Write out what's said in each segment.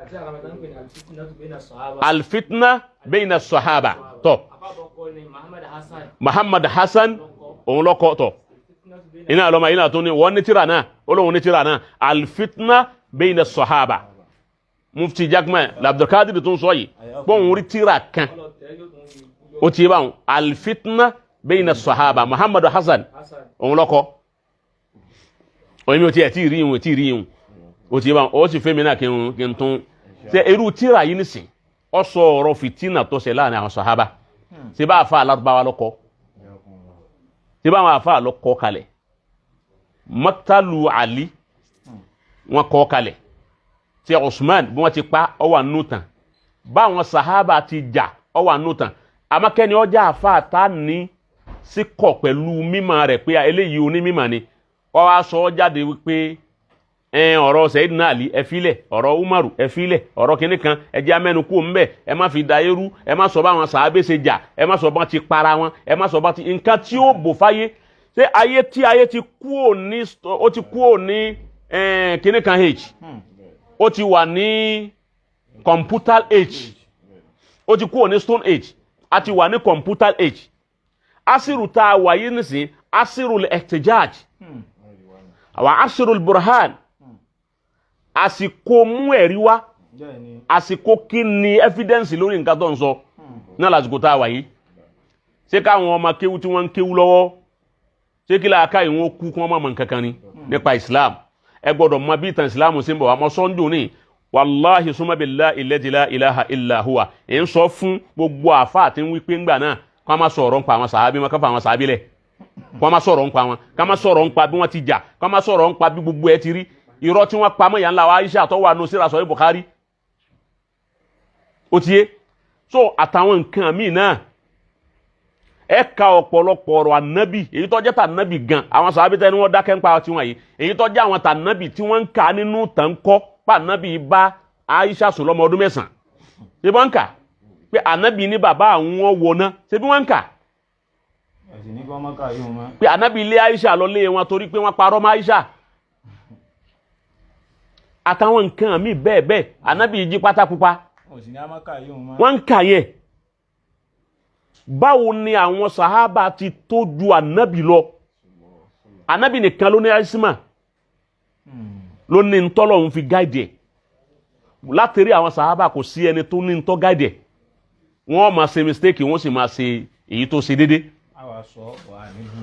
Àti àwọn ọmọdé ń pè ní alfitna bayna sahaba. Alfitna bayna sahaba tọ. Àbábọ̀kọ ni Muhammad Hasan. Muhammad Hasan òun lọkọ tọ. Alfitna bayna Iná lọmọ yìí náà tún ní wọ́n ní tírà náà, olóhùn ní tírà náà, alfitna bayna sahaba. Mufti Jackman Abdulkadir tún sọ yìí bóun rí tírà kan. Ọlọtẹ yóò tún Ó ti yé báwọn, alfitna bayna sahaba, Muhammad Hasan. Hasan. Òun lọkọ òun mi ò tiẹ̀ tí ì rí ìhun, tí ì rí ìhun. Ó ti yé báwọn, ó sì fẹ́ mi náà kí n tún ṣe irú tírà yìí nísìn. Ó sọ ọ̀rọ̀ fìtínà tó ṣe láàrin àwọn sahaba. Ṣe bá àfa alárúbáwá lọkọ, ṣe bá àwọn àfa lọkọ kalẹ̀ mọ́tàlù Ali, wọn kọ́ kalẹ̀ tí Usman bí wọ́n ti pa ọ wà nù tán, báwọn sahaba ti jà ọ wà nù tán. Àmọ́ ọjà àfa ta ní síkọ̀ pẹ̀lú mímọ̀ rẹ̀ pé eléyìí onímọ̀ ni, ọ wá sọ ọ́ jáde wípé ẹn ọ̀rọ̀ Sayyidina Ali ẹ filẹ̀, ọ̀rọ̀ Umaru ẹ filẹ̀, ọ̀rọ̀ kìnnì kan ẹ jẹ́ amẹ́nu kú ńbẹ̀, ẹ má fi da eérú, ẹ má sọ báwọn sàábé ṣe jà, ẹ má sọ bá ti para wọn, ẹ má sọ bá ti nǹkan tí ó bò fáyé. Ṣé ayé tí ayé ti kú ò ní, ó ti kú ò ní kìnnì kan age, ó ti wà ní computer age, ó ti kú ò ní stone age, a ti wà ní computer age. Asiru tá a wà yìí nísìn, asiru al-ihtijaj àwọn asiru al-burhan, àsìkò mú ẹ̀rí wá, àsìkò kí ni evidence lórí nǹkan tó ń sọ náà lásìkò tá a wà yìí. Ṣé káwọn ọmọ kéwú tí wọ́n ń kéwú lọ́wọ́, ṣé kí láàká ìwọ̀n kú kí wọ́n má mọ nǹkan kan ni nípa Islam? Ẹ gbọ́dọ̀ mọ bí ìtàn Islam ṣe ń bọ̀ wá. Mọ sọ́njò ní wàláhi summa billahi alladhi la ilaha illa huwa, ẹ̀ ń sọ fún gbogbo àfa àti wípé ńgbà náà kó má sọ̀rọ̀ nípa àwọn sàábí wọn, ká fa àwọn sàábí lẹ̀, kó má sọ̀rọ̀ nípa wọn, ká má sọ̀rọ̀ nípa bí wọ́n ti jà, kó má sọ̀rọ̀ nípa bí gbogbo ẹ ti rí, irọ́ tí wọ́n pamọ́ yà ńlá wa Aisha tó wà nù síra sọ̀rọ̀ Bukhari. Ó ti yé. So àtàwọn nǹkan míì náà, ẹ ka ọ̀pọ̀lọpọ̀ ọ̀rọ̀ ànábì, èyí tó jẹ́ tànábì gan, àwọn sàábí tẹ́ni wọ́n dákẹ́ ń pa tiwọn yìí, èyí tó jẹ́ àwọn tànábì tí wọ́n ń kà nínú tàn kọ́ pa ànábì bá Aisha sùn lọ́mọ ọdún 9, ṣé wọ́n ń kà pé ànábì ní bàbá àwọn wọná? Ṣé bí wọ́n ń kà pé ànábì ilé Aisha lọ lé wọn torí pé wọ́n parọ́ mọ́ Aisha, àtàwọn nǹkan míì bẹ́ẹ̀ bẹ́ẹ̀, ànábì jí pátá pupa, wọ́n ń kà yẹn. Báwo ni àwọn sàhábà ti tó ju ànábì lọ? Ànábì nìkan ló ní àìsímà, ló ní ntọ́lọ̀ ń fi gáìdì ẹ̀ láti rí. Àwọn sàhábà, kò sí ẹni tó ní ntọ́ gáìdì ẹ̀. Wọ́n máa ṣe mistake, wọ́n sì máa ṣe èyí tó ṣe déédé.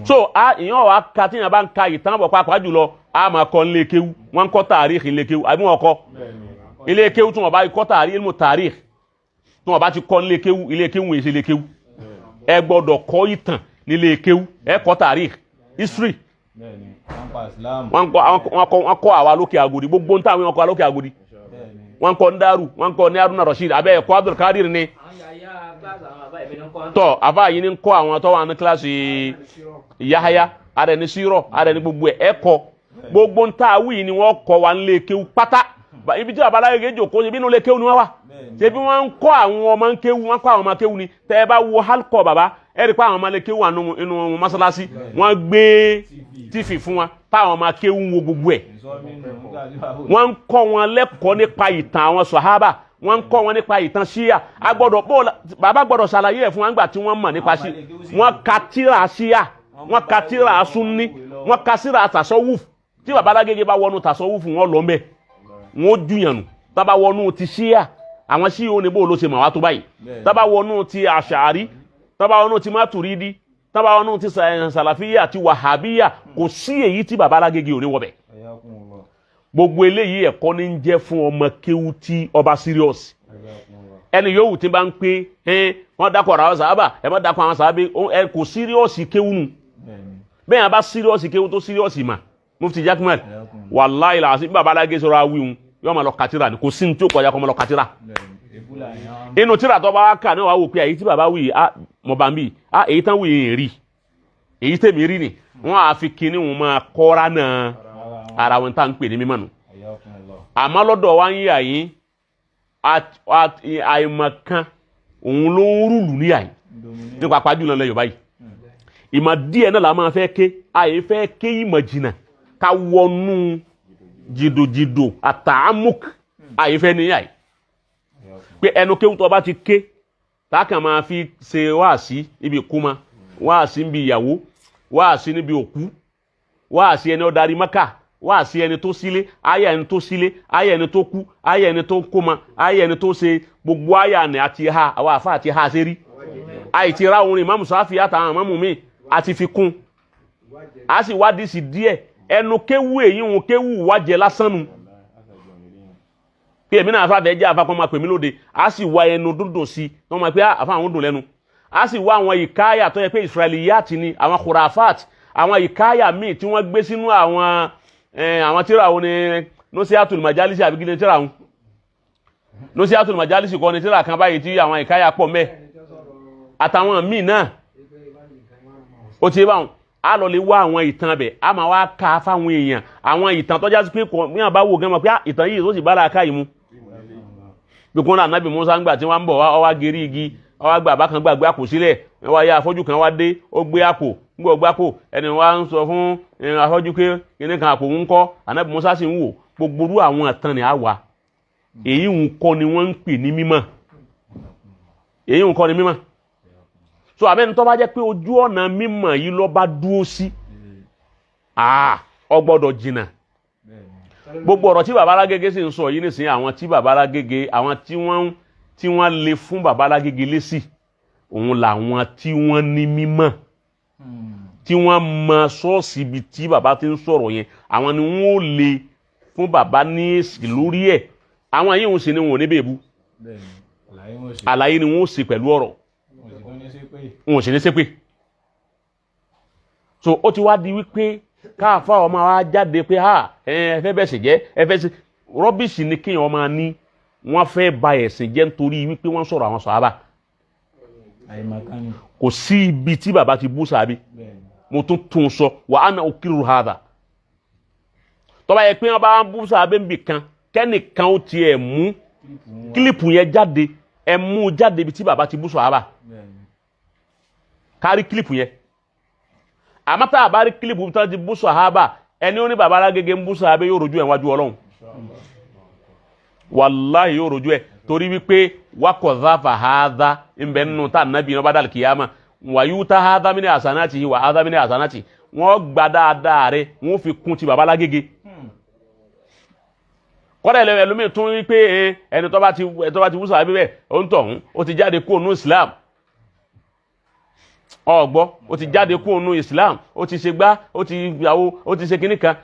So a ìyẹn wà ká tí yẹn bá ń ka ìtàn bọ̀, pàápàá jùlọ a máa kọ́ nílé kéwú. Wọ́n ń kọ́ tàríìkì nílé kéwú àbí wọ́n kọ́ ilé kéwú? Tí wọ́n bá kọ́ tàríìkì, ilmu tàríìkì, tí wọ́n bá ti kọ́ nílé kéwú, ilé kéwú wọ́n èsì ilé kéwú. Ẹ gbọ́dọ̀ kọ́ ìtàn nílé kéwú, ẹ kọ́ tàríìkì, history. Wọ́n kọ́ àwa lókè Agodi, gbogbo ń táwọn kọ́ lókè Agodi, wọ́n kọ́ Ndaru, wọ́n kọ́ ní Haruna Rasheed abẹ́ ẹ̀kọ́ Abdulkadir ni tọ́ àfa yìí ní kọ́ àwọn tó wà ní kíláàsì Yahaya adẹ ní sírọ̀ adẹ ní gbogbo ẹ̀ kọ́ gbogbo ń tá wí ni wọ́n kọ́ wa nílé kéwú pátá. Ibi tí babaláwo yẹn jòkó, ṣebí inú ilé kéwú ni wọ́n wà, ṣebí wọ́n ń kọ́ àwọn ọmọ ń kéwú, wọ́n kọ́ àwọn ọmọ kéwú ni. Tẹ́ ẹ bá wo halkọ baba, ẹ rí i pé àwọn ọmọ ilé kéwú wà nínú mọ́sálásí, wọ́n gbé tífì fún wọn táwọn ọmọ kéwú ń wo gbogbo ẹ̀. Wọ́n ń kọ́ wọn lẹ́kọ̀ọ́ nípa ìtàn àwọn sàhábà, wọ́n ń kọ́ wọn nípa ìtàn ṣíyà. Agbọ́dọ̀ bó bàbá gbọ́dọ̀ ṣàlàyé ẹ̀ fún wọn gbà tí wọ́n mọ̀ nípa sí. Wọ́n ka tíra ṣíyà, wọ́n ka tíra súnní, wọ́n ka síra tàṣọ́wùf. Tí bàbá alágége bá wọnú tàṣọ́wùf, wọn lọ mẹ́, wọn ó júyàn nù. Tábà wọnú ti ṣíyà, àwọn ṣíyà ó ní bó ló ṣe mọ̀ wá tó báyìí. Tábà wọnú ti àṣàrí, tábà wọnú ti mátùrídì, tábà wọnú ti sàlàfíyà àti wàhábíyà, kò sí èyí tí bàbá alágége ò ní wọbẹ̀. Gbogbo eléyìí ẹ̀kọ́ ní ń jẹ́ fún ọmọ kéwú tí ọba serious. Ẹni yòówù tí bá ń pé ẹ wọ́n dákọ̀ àwọn sàábà, ẹ má dákọ̀ àwọn sàábà, ẹ kò serious kéwú nù. Bẹ́ẹ̀ yẹn bá serious kéwú tó serious mà, Mufti Jackman, wàláhì làásì bí baba alágé sọ̀rọ̀ awíhun, yóò máa lọ kàtírà ni. Kò sí ní tí ó kọjá kó máa lọ kàtírà. Inú tíra tó bá wá kà ní wàá wò pé èyí tí baba wí á mọ̀ bá ń bì á, èyí tán wí yẹn rí, èyí tèmi rí ni wọ́n á fi kíní wọn máa kọ́ra náà ara wọn tá à ń pè ní mímọ́ nù. Àmọ́ lọ́dọ̀ wa ń yà yín, àìmọ̀kan òun ló ń rúlù ní àyè ní pàápàá jùlọ lẹ Yorùbá yìí. Ìmọ̀ díẹ̀ náà la máa fẹ́ ké, àyè fẹ́ ké ìmọ̀ jìnnà ká wọnú jìdòjìdò àtàámùk, àyè fẹ́ ní àyè. Pé ẹnu kéwú tó bá ti ké táàkàn máa fi ṣe wáàsí ibi ìkómọ, wáàsí níbi ìyàwó, wáàsí níbi òkú, wáàsí ẹni ó darí Mẹ́kà, wáàsí ẹni tó sílé, ayé ẹni tó sílé, ayé ẹni tó kú, ayé ẹni tó kómọ, ayé ẹni tó ṣe gbogbo ayé àná àti ha àwọn àfa àti ha ṣe rí. Àìtí ra orin Ìmáàmù Sáfì àtàwọn àmọ́mù mi àti fi kún, a sì wádìí sí díẹ̀. Ẹnu kéwú èyí ń kéwú wájẹ lásán nu pé èmi náà afáfẹ́ jẹ́ afá kan máa pè mí lóde, a sì wá ẹnu dúndùn sí i wọ́n máa pé àfa àwọn dùn lẹ́nu. A sì wá àwọn ìkáyà tó yẹ pé Israeliyat ni, àwọn khurafat, àwọn ìkáyà míì tí wọ́n gbé sínú àwọn àwọn tíra àwọn ni Nasihatul Majalisi àbí gíní tíra àwọn Nasihatul Majalisi kọ́ ni tíra kan báyìí tí àwọn ìkáyà pọ̀ mẹ́ àtàwọn míì náà. Ó ti báwọn a lọ lè wá àwọn ìtàn bẹ̀, a máa wá ka fáwọn èèyàn àwọn ìtàn tọ́já sí pé kò ní àbá wò gan mọ̀ pé ìtàn yìí tó sì bára ká yìí mu. Bí kò náà Nábì Musa ń gbà tí wọ́n ń bọ̀ wá wá gerí igi, wá gbà bákan gbàgbé àpò sílẹ̀, wá yá afọ́jú kan wá dé, ó gbé àpò, ń gbọ́ gbé àpò, ẹni wá ń sọ fún afọ́jú pé kíní kan àpò ń kọ́, Ànábì Musa sì ń wò. Gbogbo irú àwọn ìtàn ni a wà. Èyí ń kọ́ ni wọ́n ń pè ní mímọ̀, èyí ń kọ́ ni mímọ̀. So àbẹ́ni tó bá jẹ́ pé ojú ọ̀nà mímọ̀ yìí ló bá dúró sí, ó gbọ́dọ̀ jìnnà. Gbogbo ọ̀rọ̀ tí baba Alágége sì ń sọ yìí nísìnyí, àwọn tí baba Alágége, àwọn tí wọ́n lè fún baba Alágége lésì, òun làwọn tí wọ́n ní mímọ̀, tí wọ́n mọ ṣọ́ọ̀ṣì ibi tí baba ti ń sọ̀rọ̀ yẹn, àwọn ni wọ́n ó lè fún baba ní èsì lórí ẹ̀. Àwọn yìí ń sì ni wọn ò ní bèbú, àlàyé ni wọ́n ó sì pẹ̀lú ọ̀rọ̀, wọn ò sì ní ṣépè. So ó ti wá di wípé káàfà ọmọ wa jáde pé ha ẹ fẹ́ bẹ́ẹ̀ sì jẹ́ ẹ fẹ́ sí rọ́bìsì ni kéèyàn máa ní wọ́n fẹ́ ba ẹ̀sìn jẹ́ nítorí wípé wọ́n sọ̀rọ̀ àwọn sàhábà. Kò sí ibi tí bàbá ti bú sàábì, mo tún tún sọ wà á na òkìrù hàdà. Tó bá yẹ pé wọ́n bá ń bú sàábì níbì kan, kẹ́nìkan ó tiẹ̀ mú kílípù yẹn jáde, ẹ mú jáde ibi tí bàbá ti bú sàhábà, kárí kílípù yẹn. Àmọ́ tá a bá rí kílípù tó ti bú sàhábà, ẹni ó ní bàbá Alágége ń bú sàhábà yóò rojú ẹ̀ wájú Ọlọ́run, wàláhì yóò rojú ẹ̀, torí wípé wakọ̀dá fàhádá ńbẹ nínú tá nàbí iná bá dàlù kìyàmà wàyúta hádá mi ní àsánátì wà hádá mi ní àsánátì, wọ́n gba dáadáa rẹ wọ́n fi kún ti bàbá Alágége. Kọ́dà ẹlòmíì tún wí pé ẹni tó bá ti bú sàhábà bẹ́ẹ̀ ó ń tọ̀hún ó ti jáde kúrò nínú Islam, ọgbọ́ ó ti jáde kúrò nínú Islam, ó ti ṣe gbá, ó ti gbàwó, ó ti ṣe kinní kan.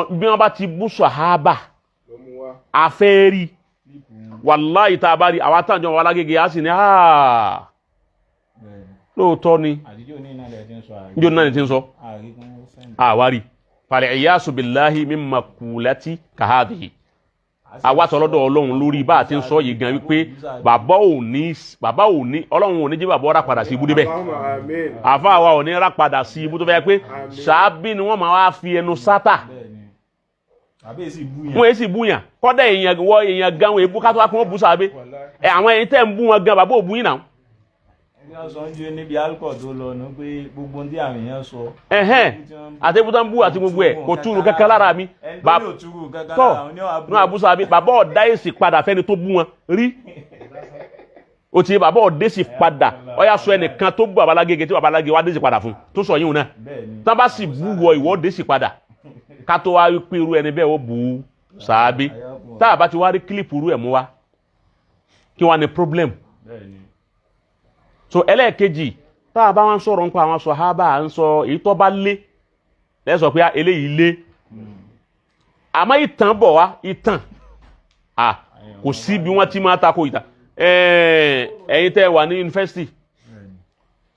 Bí wọ́n bá ti bú sàhábà afẹ́rí, wàláhì tá a bá rí àwọn àtàjọ wọn Alágége á sì ní lóòótọ́ ni njó náà ni ti ń sọ àwárí falẹ̀ ìyáṣu billahi min makulati kahadihi. Àwa sọ lọ́dọ̀ Ọlọ́run lórí bá a ti ń sọ yìí gan wípé bàbá ò ní Ọlọ́run ò ní jí bàbá ọ̀rá padà sí ibú débẹ̀, àfa wa ò ní rà padà sí ibú tó fẹ́ pé sàábì ni wọ́n máa wá fi ẹnu sátà, wọ́n èsì búyàn, kọ́dà èèyàn wọ èèyàn gan wọn èbú kátó wá pé wọ́n bú sàábì ẹ àwọn ẹni tẹ́ ń bú wọn gan bàbá ò bú yín náà. Ẹni sọ ń jó níbi alcohol tó lọ nù pé gbogbo ohun tí àwọn èèyàn sọ. Àti ibú tó ń bú àti gbogbo ẹ̀ kò túrú kankan lára mi. Tọ́ ní àbúsọ àbí bàbá ọ̀dá èsì padà fẹ́ni tó bú wọn rí. O ti bàbá ọ̀dé sì padà ọ̀yà sọ ẹnìkan tó bú bàbá Alágége tí bàbá Alágége wá dé sì padà fún tó sọ yín náà. Tán bá sì bú wọ ìwọ dé sì padà ká tó wá pé irú ẹni bẹ́ẹ̀ ó bú sàábí. Tá a bá ti wá rí kílípù irú ẹ̀ mú wá kí wá ní problem. So ẹlẹ́ẹ̀kejì tá a bá wọn sọ̀rọ̀ nípa àwọn sọ̀hábà à ń sọ èyí tó bá lé lẹ́sọ̀ pé eléyìí lé, àmọ́ ìtàn bọ̀ wá ìtàn kò sí bí wọ́n ti máa tako ìtàn. Ẹ̀yin tẹ́ wà ní yunifásitì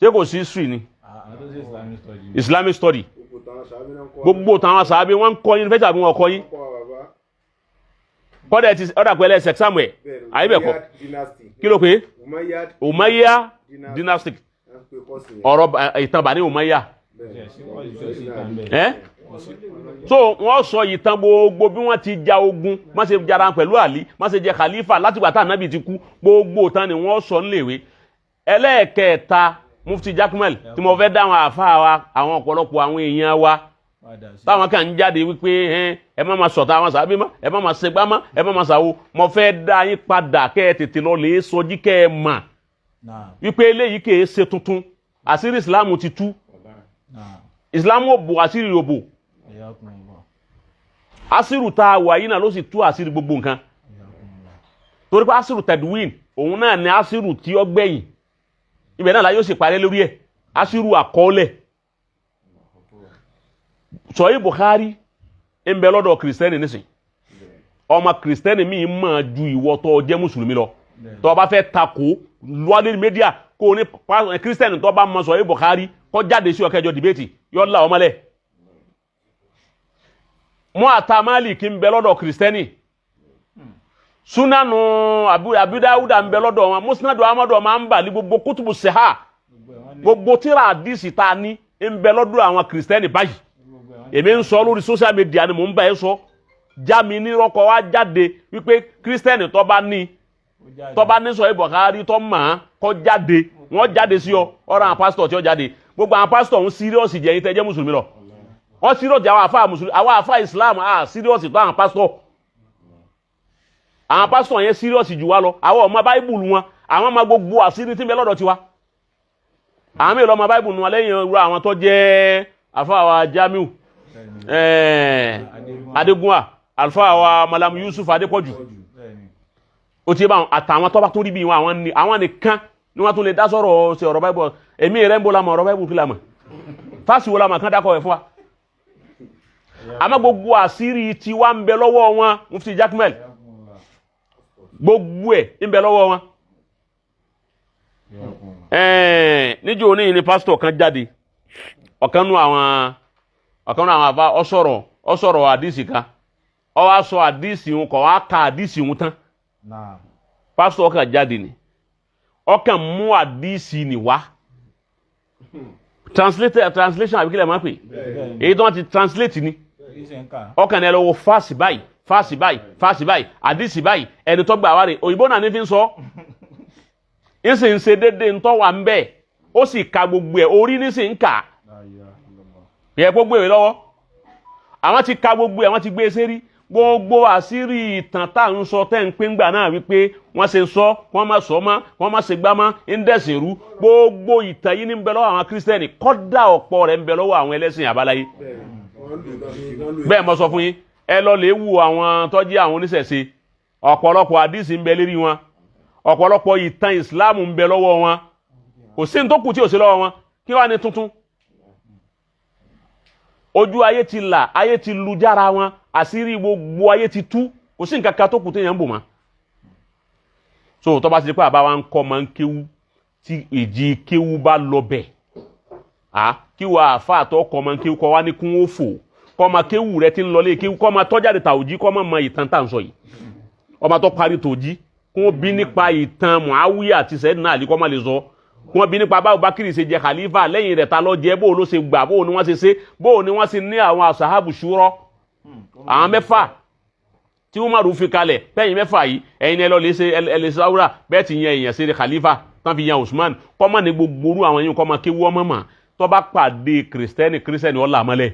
ṣé kò sí history ni, Islamic study, gbogbo táwọn sàábé wọ́n ń kọ́ yunifásitì àbí wọn kọ́ yín kọ́dẹ̀ ti ọ̀dà pẹ̀lẹ́ ẹ̀sẹ̀ samuel àyíbẹ̀kọ́ kí ló pé Umayya dynasty ọ̀rọ̀ ìtàn Bani Umayya. So wọ́n sọ ìtàn gbogbo bí wọ́n ti ja ogun, wọ́n ṣe jara pẹ̀lú Àlí, wọ́n ṣe jẹ khalifa látìgbà tá ànábì ti kú, gbogbo ìtàn ni wọ́n sọ níléèwé. Ẹlẹ́ẹ̀kẹta Mufti Jakmel tí mo fẹ́ dáhùn àáfàá wa, àwọn ọ̀pọ̀lọpọ̀ àwọn èèyàn wa Táwọn kan ń jáde wípé ẹ má ma sọ̀tà àwọn sàbí mọ́, ẹ má ma ṣègbà mọ́, ẹ má ma ṣàwo. Mo fẹ́ dá yín padà kẹ́ ẹ tètè lọ lè sọjí kẹ́ ẹ mà wípé eléyìí kìí ṣe tuntun. Àṣírí ìsìlámù ti tú. Ìsìlámù ò bò, àṣírí ò bò. Àṣírù tá a wà yìí náà ló sì tú àṣírí gbogbo nǹkan. Torí pé àṣírù tẹ̀dúwìn òun náà ni àṣírù tí ó gbẹ̀yìn. Ibẹ̀ náà la yóò sì parẹ́ lórí ẹ̀. Àṣírù àkọọ́lẹ̀. Sọ̀yí Bukhari ń bẹ lọ́dọ̀ kìrìsìtẹ́nì nísìn. Ọmọ kìrìsìtẹ́nì míì máa ju ìwọ tó jẹ́ mùsùlùmí lọ. Tó bá fẹ́ takò lọ́lé mídíà kó o ní kìrìsìtẹ́nì tó bá mọ Sọ̀yí Bukhari kó jáde sí ọ̀kẹ́jọ dìbẹ́tì yọ là ọmọlẹ̀. Mú àtà Málíkì ń bẹ lọ́dọ̀ kìrìsìtẹ́nì. Sunanu Abu Dawuda ń bẹ lọ́dọ̀ wọn. Musnadu Ahmadu ọmọ Hanbali gbogbo kutubu seha gbogbo tíra àdìsí tá a ní ń bẹ lọ́dọ̀ àwọn kìrìsìtẹ́nì báyìí. Èmi ń sọ lórí social media ni mò ń bá ẹ sọ. Já mi ní rọkọ wá jáde wípé kírísítẹ́nì tó bá ní Sọ̀yí Bukhari tó mọ̀ án kó jáde, wọ́n jáde sí ọ. Ọ̀rọ̀ àwọn pásítọ̀ tí ó jáde, gbogbo àwọn pásítọ̀ ń síríọ̀sì jẹ́ yín tẹ́ jẹ́ mùsùlùmí lọ. Wọ́n síríọ̀sì àwọn àfa mùsùlùmí, àwọn àfa Islam à síríọ̀sì tó àwọn pásítọ̀. Àwọn pásítọ̀ yẹn síríọ̀sì jù wá lọ. Àwọn ọmọ báíbùlù wọn, àwọn ọmọ gbogbo àṣírí tí ń bẹ lọ́dọ̀ tiwa. Àwọn mélòó ọmọ báíbùlù wọn lẹ́yìn irú àwọn tó jẹ́ àfa wa Jamiu Adegunwa, alfa wa Malam Yusuf Adepoju, o ti bá àtàwọn tọ́ba tó rí bí wọn, àwọn nìkan ni wọ́n tún lè dá sọ̀rọ̀ ṣe ọ̀rọ̀ báíbù. Èmi rẹ̀ ń bọ́ lamọ̀ ọ̀rọ̀ báíbù kí lamọ̀ fásitì wo lamọ̀ kán dákọ̀ ẹ̀ fún wa. Àmọ́ gbogbo àṣírí tiwa ń bẹ lọ́wọ́ wọn. Mufti Jakmel gbogbo ẹ̀ ń bẹ lọ́wọ́ wọn. Níjó ní ní pásítọ̀ kan jáde, ọ̀kan nú àwọn àfa ọ̀sọ̀rọ̀ àdìsí kan, ó wá sọ àdìsí òun kọ̀ wá ka àdìsí òun tán. Pásítọ̀ kan jáde ni ọkàn mú àdìsí ni wá translation àbí kílẹ̀ máa pè èyí tó wọ́n ti translate ni ọkàn ní ẹ lọ́wọ́ fásì báyìí fásì báyìí fásì báyìí àdìsí báyìí ẹni tó gbà wá rè òyìnbó náà ní fi ń sọ ń sì ń ṣe déédéé ń tọ́ wà ń bẹ́ẹ̀ ó sì ka gbogbo ẹ̀ orí ní sì ń kà yẹ gbogbo ìwé lọ́wọ́. Àwọn ti ka gbogbo ẹ̀, wọ́n ti gbé e sérí. Gbogbo àṣírí ìtàn tá à ń sọ tẹ́ ń pín gbà náà wípé wọ́n ṣe sọ, wọ́n má sọ mọ́, wọ́n má ṣe gbá mọ́, ń dẹ̀sìn rú. Gbogbo ìtàn yìí ní ń bẹ lọ́wọ́ àwọn kírísítẹ́nì, kọ́dà ọ̀pọ̀ rẹ̀ ń bẹ lọ́wọ́ àwọn ẹlẹ́sìn àbáláyé. Bẹ́ẹ̀ mo sọ fún yín, ẹ lọ lè wo àwọn tó jẹ́ àwọn oníṣẹ̀ṣe, ọ̀pọ̀lọpọ̀ àdìsí ń bẹ lérí wọn, ọ̀pọ̀lọpọ̀ ìtàn ìsìláàmù ń bẹ lọ́wọ́ wọn. Kò sí ní tó kù tí ò sí lọ́wọ́ wọn. Kí wàá ní tuntun? Ojú ayé ti là, ayé ti lu jára wọn, àṣírí gbogbo ayé ti tú, kò sí nǹkan kan tó kù téèyàn ń bò mọ́. So tó bá ti di pé àbá wa ń kọ́ máa ń kéwú, tí ìjì kéwú bá lọ bẹ̀, kí wàá àfa àtọ́ kọ́ máa ń kéwú kọ́ wá ní kún ó fò, kọ́ máa kéwú rẹ ti ń lọlé kéwú, kọ́ máa tọ́jáde tàòjí, kọ́ máa mọ ìtàn tá à ń sọ yìí. Ọmọ tó parí tòjí, kún ó bí nípa ìtàn Muawiya àti Sayyidina Ali kọ́ máa lè sọ. Wọ́n bí nípa báwo Bákìrì ṣe jẹ khalifa lẹ́yìn rẹ̀ ta ló jẹ, bó ló ṣe gbà, bó ni wọ́n ṣe ṣe, bó ni wọ́n ṣe ní àwọn asahabu ṣúrọ́ àwọn mẹ́fà tí Umaru fi kalẹ̀ pẹ́yìn mẹ́fà yìí ẹ̀yin ẹ lọ lè ṣe ẹ lè ṣe awúrà bẹ́ẹ̀ ti yan èèyàn ṣe khalifa tán fi yan Usman kọ́mọ ní gbogbo orú àwọn yìí kọ́mọ kéwú ọmọ mà tó bá pàdé kìrìsìtẹ́nì kìrìsìtẹ́nì ọ̀là mọ́lẹ̀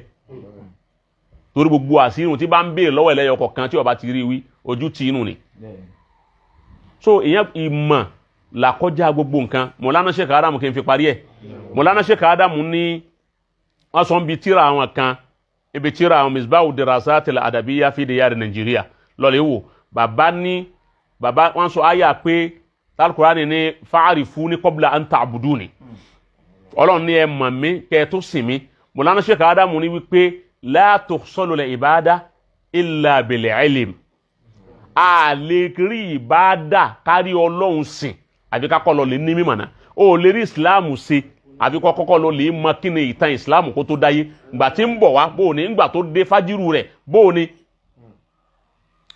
torí gbogbo àṣírí tí bá ń béèrè lọ́wọ́ ẹlẹ́yọ kọ̀ọ̀kan tí ó bá ti rí wí ojú ti inú ni. So ìyẹn ìmọ̀ làkọjá gbogbo nǹkan. Mọ̀lánà Sheikh Adamu kí n fi parí ẹ̀. Mọ̀lánà Sheikh Adamu ní wọ́n sọ ń bi tíra àwọn kan ibi tíra àwọn Misbahu Dirasatil Adabiyya fi diyari Nàìjíríà lọ́lẹ̀ wò bàbá ní bàbá wọ́n sọ àyà pé Al-Qur'ani ní fa'arifuni qabla an ta'buduni Ọlọ́run ní ẹ mọ̀ mí kẹ́ ẹ tó sìn mí. Mọ̀lánà Sheikh Adamu ní wípé la tuhsalu al-ibada illa bil-ilm a lè rí ìbáadà kárí Ọlọ́run sìn àfi ká kọ́ lọ lè ní mímọ̀ náà. O lè rí ìsìláàmù ṣe àfi kọ́ kọ́kọ́ lọ lè mọ kí ni ìtàn ìsìláàmù kó tó dáyé ìgbà tí ń bọ̀ wá bó o ní ìgbà tó dé fájírù rẹ̀ bó o ní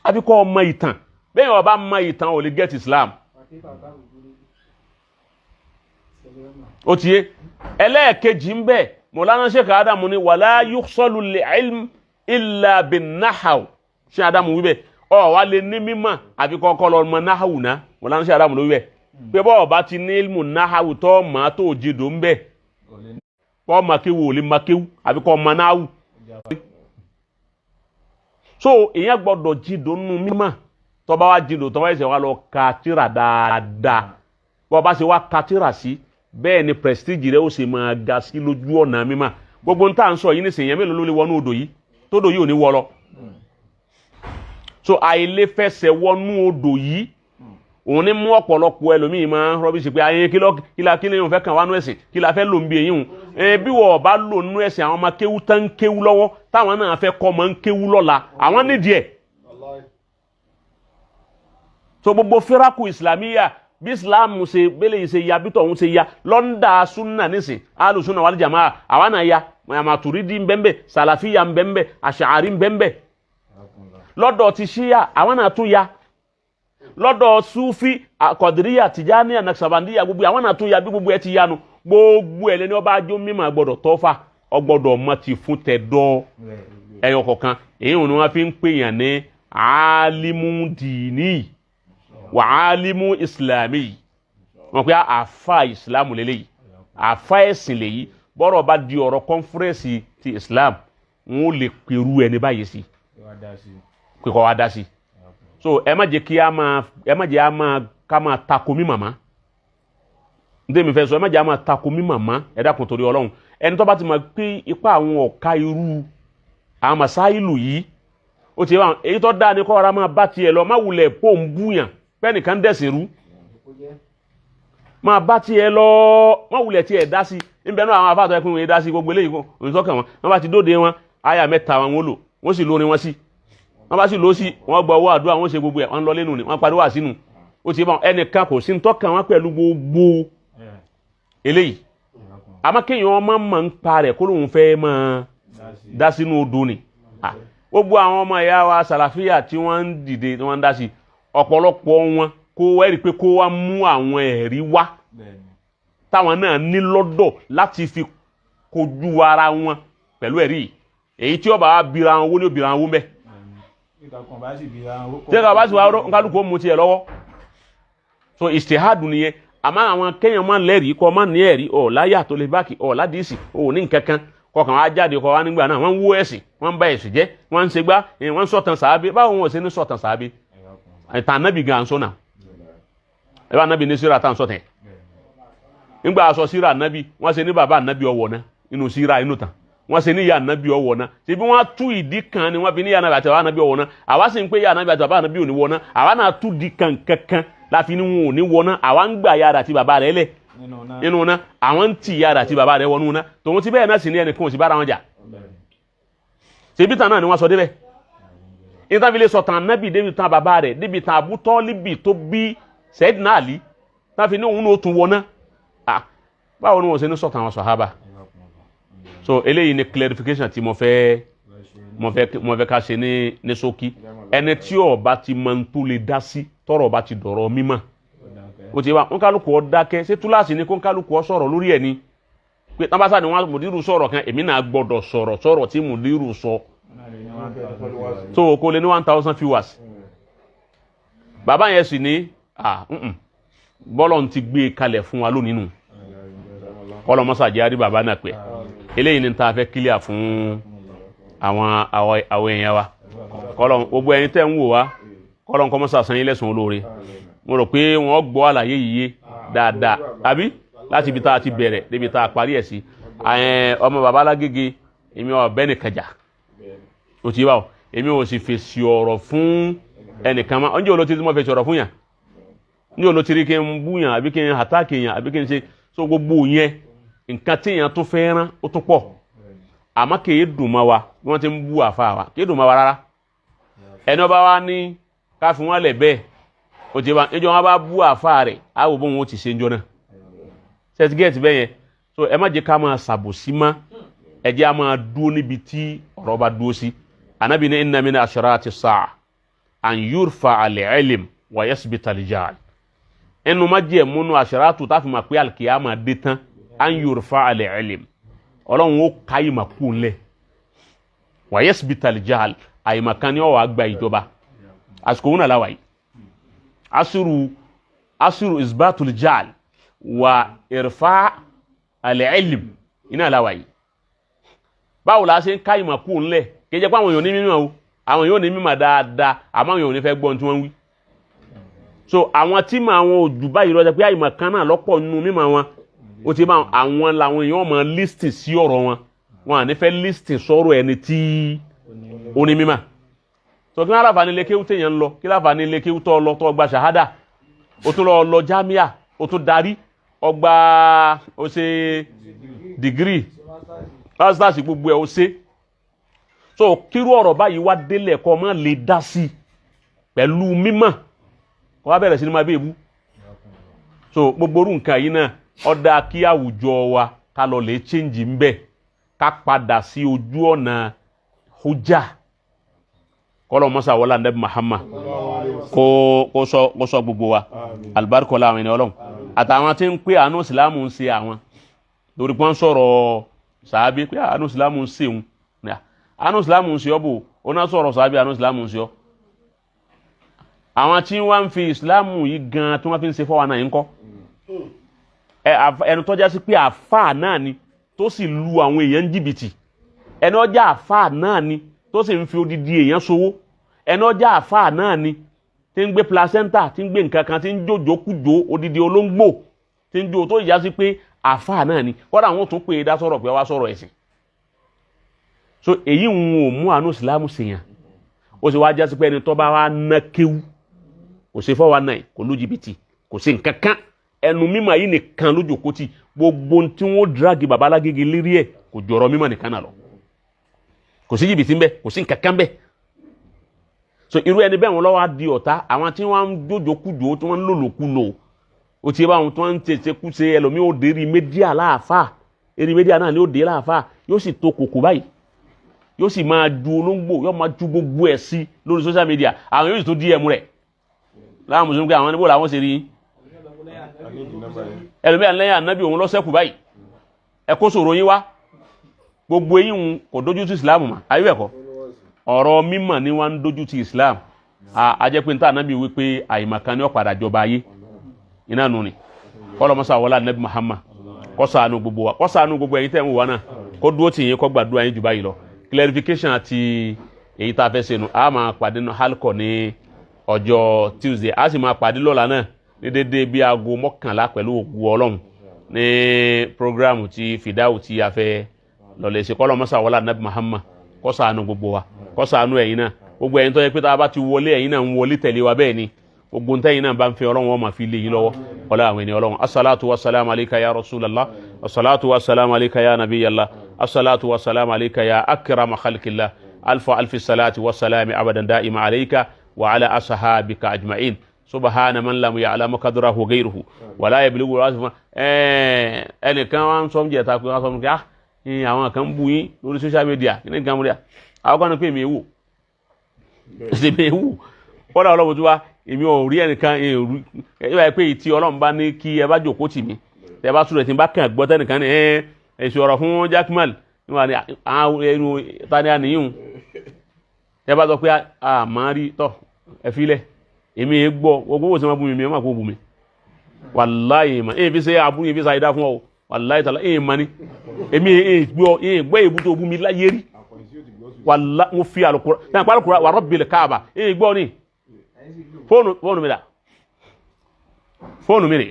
àfi kọ́ mọ ìtàn. Bẹ́ẹ̀ wọ́n bá mọ ìtàn ò lè get islam. Ó ti yé. Ẹlẹ́ẹ̀kejì ń bẹ Mọ̀lánà Sheikh Adamu ní wala yuhsalu al-ilm illa bin-nahw. Ṣé Adamu wí bẹ́ẹ̀? Ọ wá lè ní mímọ̀ àfi kọ́kọ́ lọ mọ náhàwù náà. Mọ̀lánà Sheikh Adamu ló wí bẹ́ẹ̀ pé bọ́ ọba ti ní ilmu náhàwù tó mọ̀ tó jìdó ń bẹ̀ kọ́ makéwu ò lè makéwu àfi kọ́ mọ náhàwù. So èèyàn gbọ́dọ̀ jìdó nínú mímọ̀. Tó bá wá jìdó tó bá ṣe wá lọ ka tírà dáadáa, bó bá ṣe wá ka tírà sí, bẹ́ẹ̀ ni prestige rẹ ó ṣe máa ga sí lójú ọ̀nà mímọ̀. Gbogbo n tá à ń sọ yìí nísìnyí, èèyàn mélòó ló lè wọnú odò yìí tódò yìí ò ní wọ lọ? So àìlèfẹsẹ̀ wọnú odò yìí òun ní mú ọ̀pọ̀lọpọ̀ ẹlòmíì máa ń rọ́bìsì pé ayé kí la kí ni òun fẹ́ kàn wá nú ẹ̀sìn, kí la fẹ́ lò ń bí eyín òun. Bí wọ́n bá lò nú ẹ̀sìn, àwọn ọmọ kéwú tán ń kéwú lọ́wọ́ táwọn náà fẹ́ kọ́ ọmọ ń kéwú lọ́la, àwọn nídìí ẹ̀. So gbogbo firaku islamiyya, bí islam ṣe bẹ́lẹ̀ yìí ṣe ya, bí tọ̀hún ṣe ya lọ́ndà sunna nísìn, alu sunna wal jamaa àwa náà ya, Maturidi ń bẹ́ńbẹ́, sàlàfíà ń bẹ́ńbẹ́, àṣàárí ń bẹ́ńbẹ́. Lọ́dọ̀ ti ṣíyà àwọn náà tún ya, lọ́dọ̀ sufi, kọ̀dìríyà, tìjáníyà, nàṣàbàndíyà, gbogbo àwọn náà tún ya. Bí gbogbo ẹ ti yanu, gbogbo ẹ lẹ́ni ọba ajó mímọ́ gbọ́dọ̀ tọ́fà, ọgbọ́dọ̀ mọ́ ti fún tẹ̀dọ́ ẹyọ kọ̀ọ̀kan. Èyí ni wọ́n fi ń pèèyàn ní alimu dìní wà alimu islami. Wọ́n pe àfa ìsìlámù lélẹ́yìí, àfa ẹ̀sìn lèyí. Bọ́rọ̀ bá di ọ̀rọ̀ kọ́nfúrẹ́sì ti islam, wọn ò lè pèrú ẹni báyìí sí pé kọ́ wa dá sí. So ẹ má jẹ́ kí a máa, ẹ má jẹ́ a máa ká máa tako mí màmá ndé mi fẹ́ sọ, ẹ má jẹ́ a máa tako mí màmá. Ẹ dákun torí Ọlọ́run, ẹni tó bá ti mọ̀ pé ipá àwọn ọ̀ka irú àwọn masáìlù yìí ó ti wá, èyí tó dáa ni kọ́ ara máa bá tiẹ̀ lọ, má wulẹ̀ pò ń búyàn pẹ́nìkan dẹ̀sìn rú, máa bá tiẹ̀ lọ, má wulẹ̀ tiẹ̀ dá sí. Nbẹ náà àwọn afáàtọ̀ ẹkùn wọn dá sí gbogbo eléyìí, kò sọ́kàn wọn. Wọn bá ti dóde wọn, àyà mẹ́ta wọn wọ́n lò, wọ́n sì lórin wọn sí, wọ́n bá sì lọ sí, wọ́n gba owó àdúrà, wọ́n ṣe gbogbo ẹ̀, wọ́n lọ lẹ́nu ni wọ́n pariwo àsínú. Ó ti bá wọn, ẹnìkan kò sí ń tọ́kàn wọn pẹ̀lú gbogbo eléyìí. Àmọ́ kéèyàn ọmọ mọ̀ ń pa rẹ̀ kó lóun fẹ́ máa dá sínú odò ni. Gbogbo àwọn ọmọ ìyá wa sàlàfíà tí wọ́n ń dìde, tí wọ́n ń dá sí, ọ̀pọ̀lọpọ̀ wọn kó ẹ̀rí pé kó wá mú àwọn ẹ̀rí wá táwọn náà ní lọ́dọ̀ láti fi kojú ara wọn pẹ̀lú ẹ̀rí yìí. Èyí tí ó bá bira wọn wó ní ó bira wọn wó mẹ́. Tí ká bá sì wá nkálukú ó mu tiẹ̀ lọ́wọ́. So ìṣèhádùn nìyẹn. Àmọ́ àwọn kéèyàn máa lẹ́rìí, kọ́ máa ní ẹ̀rí ọ̀ láyà tó lè báàkì ọ̀ ládìísì ò ní nǹkan kan kọkàn wá jáde kọ́ wá nígbà náà wọ́n ń wó ẹ̀sìn, wọ́n ń bá ẹ̀sìn jẹ́, wọ́n ń ṣe gbá, wọ́n ń sọ̀tàn sàábé. Báwo wọn ò ṣe ní sọ̀tàn sàábé? Ìtàn anábì gan sọ náà, ẹ bá anábì ní síra tá à ń sọ̀tàn nígbà aṣọ síra anábì, wọ́n ṣe ní bàbá anábì ọwọ́ náà inú síra inú tàn, wọ́n ṣe ní ìyá anábì ọwọ́ náà. Ṣe bí wọ́n tú ìdí kan ni wọ́n fi ní ìyá anábì àti bàbá anábì ọwọ́ náà. Àwa sì ń pé ìyá anábì àti bàbá anábì ò ní wọ náà. Àwa náà tú di kan kankan láfi ní wọn ò ní wọ náà. Àwa ń gbà ìyá rẹ̀ àti bàbá rẹ̀ lẹ̀ nínú náà, àwọn ń tì ìyá rẹ̀ àti bàbá rẹ̀ wọnú náà. Tòun ti bẹ́ẹ̀ náà sì ní ẹnìkan ò sì bára wọn jà. Ṣebí tàn náà ni wọ́n sọ débẹ̀ ìtàfilẹ̀ sọ̀tàn anábì débi tàn bàbá rẹ̀ débi tàn Abútọ́líbì tó bí Sayyidina Ali, táfi ní òun ní ó tún wọ náà. Báwo ni wọ́n ṣe ní sọ̀tàn àwọn sàhábà? So eléyìí ni clarification tí mo fẹ́ ká ṣe ní ṣókí. Ẹni tí ó bá ti mọ tó lè dá sí tọ́rọ̀ bá ti dọ̀rọ̀ mímọ́, ó ti wá nkálukú ọ dákẹ́. Ṣé túláàsì ni kó nkálukú ọ sọ̀rọ̀ lórí ẹ̀ ni? Pé tábàṣà ni wọn mùdírù sọ̀rọ̀ kan, èmi náà gbọ́dọ̀ sọ̀rọ̀ tí mùdírù sọ tó kó lé ní 1000 viewers. Bàbá yẹn sì ní bọ́lọ̀ ti gbé e kalẹ̀ fún wa lónìí nù, kọ́lọ́mọ́sàjẹ́ àrí bàbá náà pẹ́. Eléyìí ni ta fẹ́ kílíà fún àwọn èèyàn wa. Kọ́lọ́n gbogbo ẹni tẹ́ ń wò wá, kọ́lọ́n kọ́mọ́sà san yín lẹ́san olóore. Mo rò pé wọ́n gbọ́ àlàyé yìí yé dáadáa, àbí láti ibi tá a ti bẹ̀rẹ̀ débi tá a parí ẹ̀ sí. Ọmọ bàbá Alágége, èmi ò bẹ́ẹ̀ nìkan jà, ó ti bá o, èmi ò sì fèsì ọ̀rọ̀ fún ẹnìkan mọ́. Ǹjẹ́ olóòtú tí mo fèsì ọ̀rọ̀ fún yàn ní olóòtú rí kí n bú yàn àbí kí n àtàkì yàn àbí kí n ṣe so gbogbo yẹn, nǹkan tí yàn tó fẹ́ rán ó tó pọ̀. Àmọ́ kì í dùn mọ́ wa bí wọ́n ti ń bú àfa wa, kì í dùn mọ́ wa rárá. Ẹni ọba wa ní ká fi wọ́n lẹ̀ bẹ́ẹ̀, ó ti bá níjọ́ wọn bá bú àfa rẹ̀, á wò bóun ó ti ṣe níjọ́ náà. Sẹ́tígẹ́ẹ̀tì bẹ́ẹ̀ yẹn. So ẹ má jẹ́ ká máa ṣàbòsí mọ́, ẹ jẹ́ á máa dúró níbi tí ọ̀rọ̀ bá dúró sí. Ànábì ní inna min ashrati sa'a an yurfa al-ilm wa yasbita al-jahl. Ẹnu má jẹ́ múnú ashratu tá a fi máa pé al-qiyama dé tán, an yurfa al-ilm, ọlọ́run ó ká ìmọ̀ kú ńlẹ̀, wa yasbita al-jahl, àyìnmọ̀kan ni ó wá gba ìjọba. Àsìkò òun náà láwàá yìí, asiru isbatul jahl wa irfa al-ilm iná láwàá yìí. Báwo la ṣe ń ká ìmọ̀ kú ńlẹ̀? Kì í jẹ́ pé àwọn èèyàn ní mímọ̀ o, àwọn èèyàn ní mímọ̀ dáadáa, àmọ́ àwọn èèyàn ò ní fẹ́ gbọ́ ohun tí wọ́n ń wí. So àwọn tí mà àwọn òjù báyìí lọ́jọ́ pé àìmọ̀ kan náà lọ́pọ̀ nínú mímọ̀ wọn, ó ti máa àwọn làwọn èèyàn máa lísìn sí ọ̀rọ̀ wọn, wọn à ní fẹ́ lísìn sọ̀rọ̀ ẹni tí ó ní mímọ̀. So kí láǹfààní ilé kéwú téèyàn ń lọ? Kí láǹfààní ilé kéwú tó lọ tó gba ṣàhádà, ó tún lọ lọ jámíà, ó tún darí ọgbà, ó ṣe dìgírì, masters, gbogbo ẹ̀ ó ṣe. So kírú ọ̀rọ̀ báyìí wá délẹ̀ kọ́ mọ́ lè dá sí i pẹ̀lú mímọ̀, kó wá bẹ̀rẹ̀ sí ni máa bí èbú. So gbogbo orú nǹkan yìí náà, ó dáa kí àwùjọ wa ká lọ lè change ń bẹ̀, ká padà sí ojú ọ̀nà hujja. Kọ́lọ̀ mọ́sá wọlé anabi Muhammad kó sọ gbogbo wa alibarikola àwọn ènìyàn Ọlọ́run àtàwọn tí ń pè àánú ìsìlámù ń ṣe àwọn lórí pọ́n sọ̀rọ̀ sàábí pé àánú ìsìlámù ń ṣe òun, àánú ìsìlámù ń ṣe ọ́ bò ó náà sọ̀rọ̀ sàábí, àánú ìsìlámù ń ṣe ọ́. Àwọn tí wọ́n ń fi ìsìlámù yìí gan tí wọ́n fi ń ṣe fọ́wọ́n náà yìí ń kọ́ ẹnu tọ́já sí pé àfáà náà ni tó sì lu àwọn èèyàn jìbìtì, ẹni ọjà àfáà náà ni tó sì ń fi odidi èèyàn sowó, ẹni ọjà àfáà náà ni tí ń gbé placenta, tí ń gbé nǹkan kan, tí ń jòjò kújò odidi olóńgbò tí ń jò, tó yá sí pé àfáà náà ni. Kọ́dà àwọn tún pè é dá sọ̀rọ̀ pé wá sọ̀rọ̀ ẹ̀sìn. So èyí ń ò mú àánú ìsìlámù sèyàn. Ó sì wá já sí pé ẹni tó bá wá ná kéwú, kò sí 419, kò lú jìbìtì, kò sí nǹkan kan, ẹnu mímọ̀ yìí nìkan lójókòó tì. Gbogbo tí wọ́n dragi babalágége lérí ẹ̀ kò jọ̀rọ̀ mímọ̀ nìkan náà lọ, kò sí jìbìtì ńbẹ, kò sí nǹkan kan ńbẹ. So irú ẹni bẹ́ẹ̀ wọn lọ́wọ́ á di ọ̀tá àwọn tí wọ́n ń jójókújó, tí wọ́n ń lòlòkulò, ó ti bá wọn tí wọ́n ń tètè kú ṣe. Ẹlòmíì ó dé rí media láàfáà, eré media náà ni ó dé láàfáà, yóò sì to kòkò báyìí, yóò sì máa ju olóńgbò, yóò máa ju gbogbo ẹ̀ sí lórí social media. Àwọn yóò sì tó DM rẹ̀ láwọn mùsùlùmí pé àwọn níbo làwọn ṣe rí yín. Ẹlòmíì lẹ́yìn ànábì òun lọ́sẹ̀kù báyìí, ẹ kó sòrò yín wá. Gbogbo eyín òun kò dójú ti Islam mọ́ ayé ẹ̀kọ́ ọ̀rọ̀ mímọ̀ ni wọ́n ń dójú ti Islam. A jẹ́ pé níta ànábì wípé àyìnmọ̀kan ni ó padà jọba ayé iná nù ni. Kọ́lọ́mọ́sá wọlé ànábì Muhammad kó ṣàánú gbogbo wa, kó ṣàánú gbogbo ẹ̀yin tẹ́ ń wò wá náà, kó dúró tì yín, kó gbàdúrà yín jù báyìí lọ. Clarification àti èyí tá a fẹ́ ṣe nu, a máa pàdé nu halkọ ní ọjọ́ Tuesday, a sì máa pàdé lọ́la náà ní dédé bí aago 11 pẹ̀lú òkú Ọlọ́run ní programu ti fìdáwù tí a fẹ́ lọ́lẹ̀ ṣe. Kọ́lọ́mọ́sá wọlé ànábì Muhammad kó ṣàánú gbogbo wa, kó ṣàánú ẹ̀yin náà. Gbogbo ẹ̀yin tó yẹ pé tá a bá ti wọlé, ẹ̀yin náà ń wọlé tẹ̀lé wa. Bẹ́ẹ̀ ni gbogbo ntẹ́yìn náà bá ń fẹ́, Ọlọ́run wọn máa fi lé yín lọ́wọ́. Ọlá àwọn ènìyàn Ọlọ́run. Asalaatu wa salamu alayka ya rasulallah, asalaatu wa salamu alayka ya nabiyallah, asalaatu wa salamu alayka ya akrama khalqillah, alfa alfi salati wa salami abadan da'ima alayka wa ala asahabika ajma'in. Subhana man lam ya'lamu qadrahu ghayruhu wala yablughu ra'suhu. Ẹnìkan wa ń sọ ń jẹta pé wọ́n sọ fún mi pé àwọn kan ń bu yín lórí social media. Kí ni nǹkan mú rí à? Àwọn kan ní pé èmi wò ṣe mi wò kọ́dà Ọlọ́run tó wá, èmi ò rí ẹnìkan ẹ yóò pé ìtì Ọlọ́run bá ní kí ẹ bá jòkó tì mí, tẹ bá súrẹ̀ tí n bá kàn gbọ́ tẹnìkan ní ẹ èsì ọ̀rọ̀ fún Jackman níwà ní àwọn ẹnu tani àníyàn, tẹ bá sọ pé a máa rí tọ ẹ filẹ̀, èmi yẹn gbọ́ gbogbo bó ṣe máa bú mi, mi ẹ má kó bú mi. Wàláyé mà èyí fi ṣe aburú, yìí fi ṣe àyídá fún ọ. Wàláyé tàlá èyí mà ní èmi èyí gbọ́, èyí gbọ́ èyí bú tó bú mi láyé rí. Wàlá mo fi àlùkùrá náà pa àlùkùrá wà Rabbil Káàbà, èyí gbọ́ ni. Fóònù mi dà? Fóònù mi rè.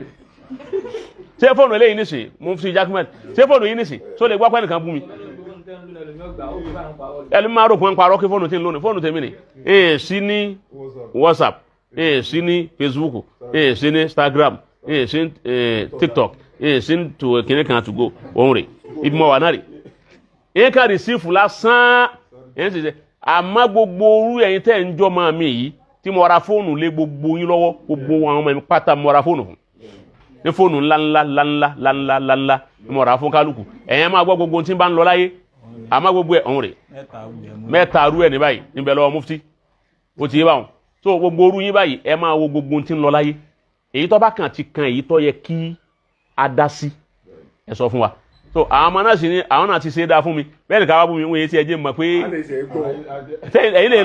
Ṣé fóònù eléyìí nísìn mo fi Jackman? Ṣé fóònù yìí nísìn tó lè gbọ́ pé ẹnìkan bú mi? Ẹni máa rò pé ń parọ́ kí fóònù tí ń lónìí. Fóònù tèmi ni èè sí ní WhatsApp, èè sí ní Facebook, èè sí ní Instagram, èè sí ní TikTok, èè sí ní tó kíní kan to go. Òun rè ibi mọ̀ wà náà rè èè ká rìsífù lásán èè sì ṣe. Àmọ́ gbogbo orú ẹ̀yin tẹ́ ń jọ́ máa mi yìí tí mo ra fóònù lé gbogbo yín lọ́wọ́, gbogbo àwọn ọmọ mi pátá mo ra fóònù fún ní fóònù ńlá ńlá ńlá ńlá ńlá ńlá ńlá ńlá ní mo ra fún kálukú. Ẹ̀yin máa gbọ́ gbogbo tí ń bá ń lọ láyé. Àmọ́ gbogbo ẹ̀ ọ̀hún rè mẹ́ta arú ẹ̀ ní báyìí níbẹ̀ lọ́wọ́ mufti ó ti yé báwọn tó gbogbo orú yín báyìí. Ẹ máa wo gbogbo tí ń lọ láyé, èyí tó bá kàn ti kan, èyí tó yẹ kí a dá sí, ẹ sọ fún wa. So àwọn ọmọ náà sì ni àwọn náà ti ṣe é dáa fún mi bẹ́ẹ̀ ni káwá bú mi wọ́n yé tí ẹ jẹ́ mọ̀ pé ẹ̀yin lè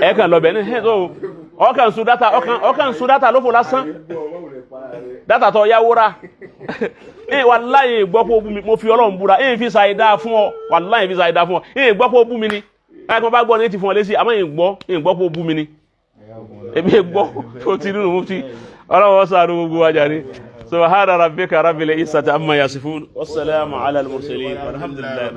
ẹ kàn lọ bẹ̀ ní ẹ̀ tó ọkàn sun data, ọkàn sun data lófo lásán, data tó yáwó ra. Ẹ wàláyé gbọ́ pé ó bú mi, mo fi Ọlọ́run búra, ẹ fi ṣàìdá fún ọ, wàláyé fi ṣàìdá fún ọ, ẹ gbọ́ pé ó bú mi ni. Ẹ kí wọ́n bá gbọ́ ní ti fún ọ lésì, àmọ́ ẹ gbọ́ pé ó bú mi ni. Èmi gbọ́ tó ti nínú mufti. Ọlọ́wọ́ sàánú gbogbo wa jàre. Subhana rabbika rabbil izzati amma yasifun, wasalaamu ala al-mursalin, walhamdulillahi.